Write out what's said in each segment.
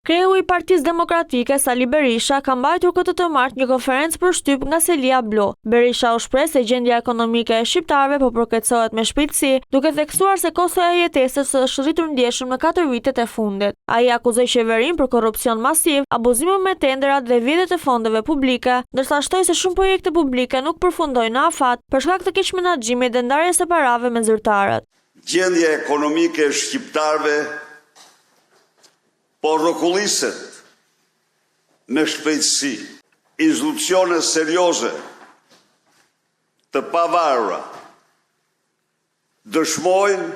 Kreu i Partisë Demokratike, Sali Berisha, ka mbajtur këtë të martë një konferencë për shtyp nga selia blu. Berisha u shpreh se gjendja ekonomike e shqiptarëve po përkeqësohet me shpejtësi, duke theksuar se kostoja e jetesës është rritur ndjeshëm në katër vitet e fundit. Ai akuzoi qeverinë për korrupsion masiv, abuzime me tenderat dhe vjedhje të fondeve publike, ndërsa shtoi se shumë projekte publike nuk përfundojnë në afat për shkak të keqmenaxhimit dhe ndarjes së parave me zyrtarët. Gjendja ekonomike e shqiptarëve Po rrokulliset me shpejtësi. Institucione serioze të pavarura dëshmojnë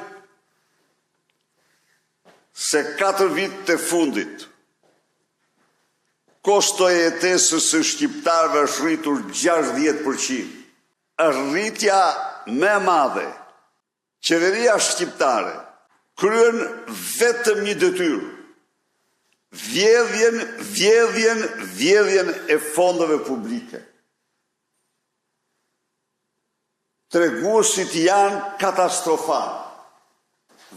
se katër vitet e fundit kostoja e jetesës së shqiptarëve është rritur 60 për qind. Është rritja më e madhe Qeveria shqiptare kryen vetëm një detyrë, vjedhjen, vjedhjen, vjedhjen e fondeve publike. Treguesit janë katastrofalë.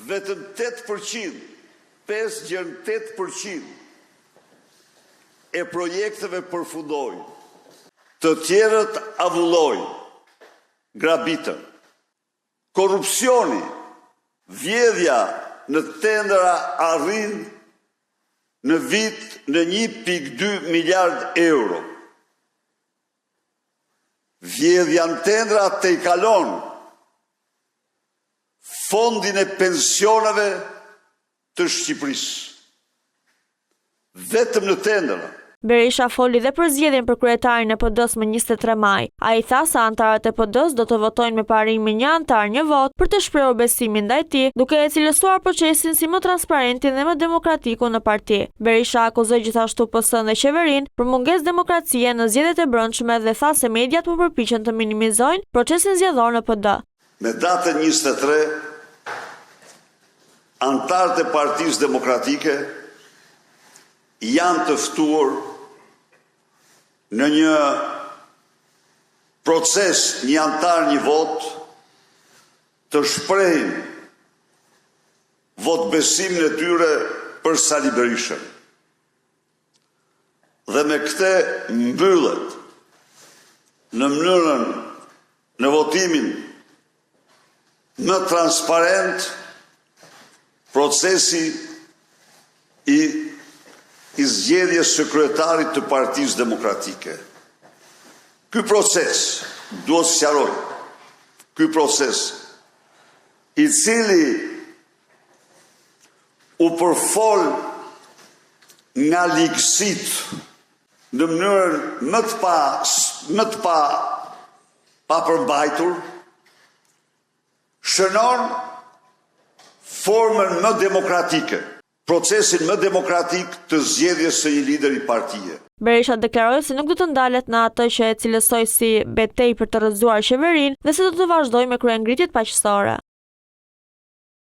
Vetëm 8%, 5 gjer në 8% e projekteve përfundojnë. Të tjerët avullojnë, grabiten. Korrupsioni, vjedhja në tendera arrin në vit në 1.2 miliard euro. Vjedhja në tendera tejkalon fondin e pensioneve të Shqipërisë. Vetëm në tendera. Berisha foli dhe për zgjedhjen për kryetarin e PD-së më 23 maj. Ai tha se anëtarët e PD-së do të votojnë me parimin një anëtar një votë për të shprehur besimin ndaj tij, duke e cilësuar procesin si më transparentin dhe më demokratikun në parti. Berisha akuzoi gjithashtu PS-në dhe qeverinë për mungesë demokracie në zgjedhjet e brendshme dhe tha se mediat po përpiqen të minimizojnë procesin zgjedhor në PD. Me datën 23, anëtarët e Partisë Demokratike janë të ftuar në një proces një anëtar një votë të shprehin votëbesimin e tyre për Sali Berishën. Dhe me këtë mbyllet në mënyrën në votimin më transparent procesi i i zgjedhjes së kryetarit të Partisë Demokratike. Ky proces, duhet të sqaroj, ky proces i cili U përfol nga ligësitë në mënyrën më të pa më të pa papërmbajtur, shënon formën më demokratike, procesin më demokratik të zgjedhjes së një lideri partie. Berisha deklaroi se nuk do të ndalet në atë që e cilësoi si betejë për të rrëzuar qeverinë dhe se do të vazhdojë me kryengritjet paqësore.